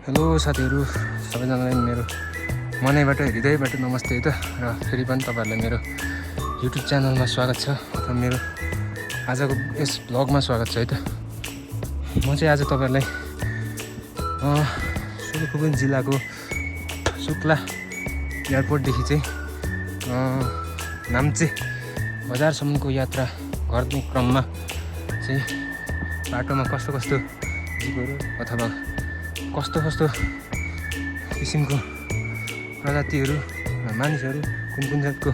Hello साथीहरू सबैजनालाई मेरो मनैबाट हृदयबाट नमस्ते है त। र फेरि पनि तपाईँहरूलाई मेरो युट्युब च्यानलमा स्वागत छ अथवा मेरो आजको यस भ्लगमा स्वागत छ है त। म चाहिँ आज तपाईँहरूलाई सोलुखुम्बु जिल्लाको सुक्ला एयरपोर्टदेखि चाहिँ नाम्चे बजारसम्मको यात्रा गर्ने क्रममा चाहिँ बाटोमा कस्तो कस्तो जीवहरू अथवा कस्तो कस्तो किसिमको प्रजातिहरू मानिसहरू कुन कुन जातको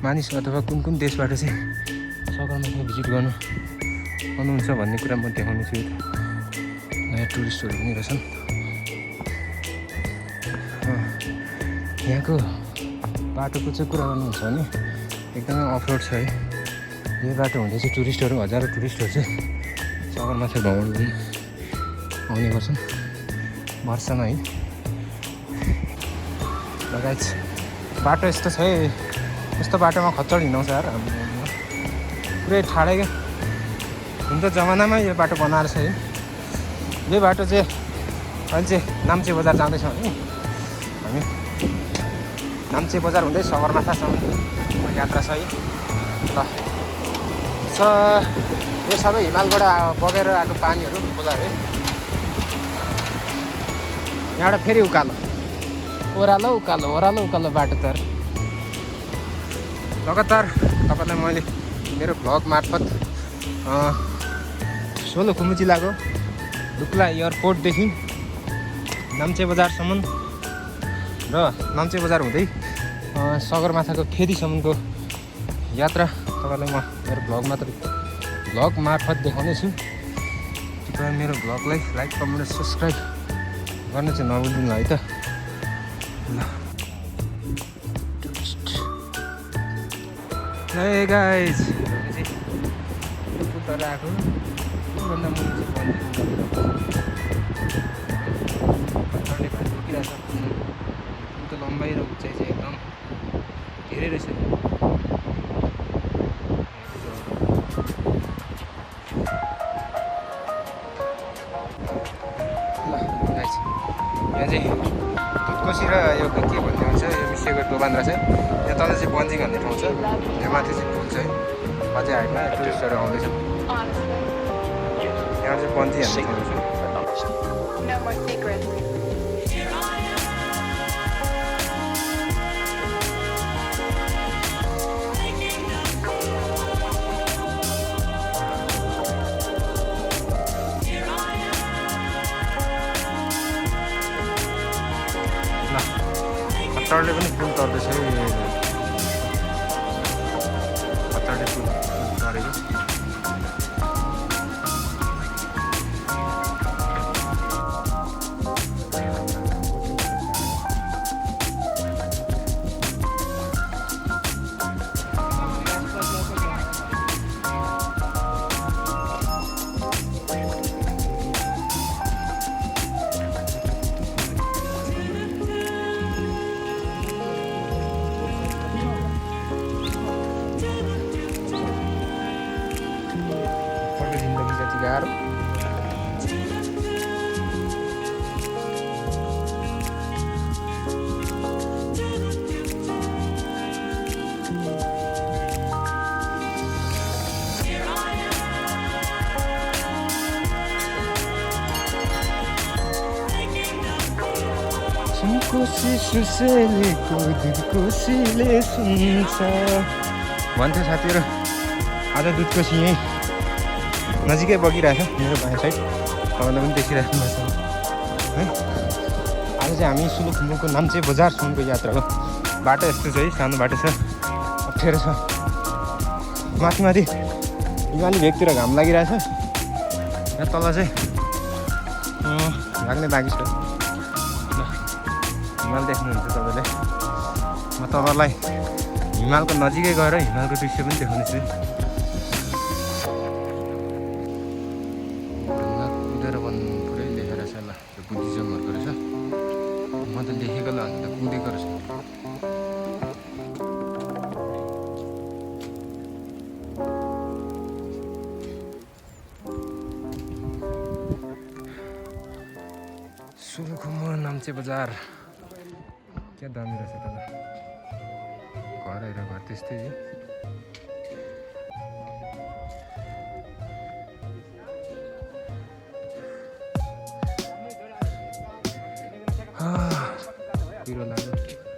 मानिस अथवा कुन कुन देशबाट चाहिँ सगरमाथा भिजिट गर्नुहुन्छ भन्ने कुरा म देखाउने छु। नयाँ टुरिस्टहरू पनि रहेछन्। यहाँको बाटोको चाहिँ कुरा गर्नुहुन्छ भने एकदमै अफरोड छ है। यो बाटो हुँदै चाहिँ टुरिस्टहरू हजारौँ टुरिस्टहरू चाहिँ सगरमाथा भ्रमण गर्न आउने गर्छन् वर्षमा है। लगायत बाटो यस्तो छ है, यस्तो बाटोमा खच्चड हिँडाउँछ यार हाम्रो पुरै ठाडै क्या। हुन त जमानामा यो बाटो बनाएर छ है। यो बाटो चाहिँ अहिले चाहिँ नाम्चे बजार जाँदैछौँ है हामी। नाम्चे बजार हुँदै सगरमाथासम्म यात्रा छ है। ल यो सबै हिमालबाट बगेर आएको पानीहरू खोला है। यहाँबाट फेरि उकालो ओह्रालो उकालो बाटो तर लगातार तपाईँलाई मैले मेरो भ्लग मार्फत सोलुखुम्बु जिल्लाको सुक्ला एयरपोर्टदेखि नाम्चे बजारसम्म र नाम्चे बजार हुँदै सगरमाथाको फेदीसम्मको यात्रा तपाईँलाई म मेरो भ्लग मार्फत देखाउने छु। तपाईँ मेरो भ्लगलाई लाइक कमेन्ट सब्सक्राइब गर्न चाहिँ नभुल्नु है त। ल ए गाइज पुतर आएको त्योभन्दा मुनि चाहिँ कच्चडले भात बोकिरहेछ। पुलको लम्बाइ र उचाइ चाहिँ एकदम धेरै रहेछ। यहाँ चाहिँ दुधकोसी र यो के भन्ने हुन्छ यो मिसिएको दोबान रहेछ। यहाँ तल चाहिँ बन्जिङ भन्ने ठाउँ छ। यहाँ माथि चाहिँ पुल छ है। अझै हाइटमा टुरिस्टहरू आउँदैछन्। यहाँ चाहिँ बन्जी हान्ने ठाउँ छ। खच्चडले पनि पुल तर्दैछ है। खच्चडले पुल तरेको जिन्दगी जति गाह्रो। सुनकोसी सुसेलेको दुधकोसीले सुन्छ भन्थ्यो साथीहरू। आज दुधकोसी यहीँ नजिकै बगिरहेछ मेरो बायाँ साइड। तपाईँलाई पनि देखिरहेको छ है। आज चाहिँ हामी सोलुखुम्बुको नाम्चे बजारसम्मको यात्रा हो। बाटो यस्तो छ है, सानो बाटो छ, अप्ठ्यारो छ। माथि हिमाली भेगतिर घाम लागिरहेछ। यहाँ तल चाहिँ लाग्ने बाँकी छ। हिमाल देख्नुहुन्छ तपाईँले। म तपाईँलाई हिमालको नजिकै गएर हिमालको दृश्य पनि देखाउने छु। पुरै लेखेर छ ल, त्यो बुद्धिज्महरूको रहेछ। म त लेखेको ल अन्त त कुदेको रहेछ। सोलुखुम्बु नाम्चे बजार क्या दामी रहेछ त घर हेर घर त्यस्तै पिरो लाग्यो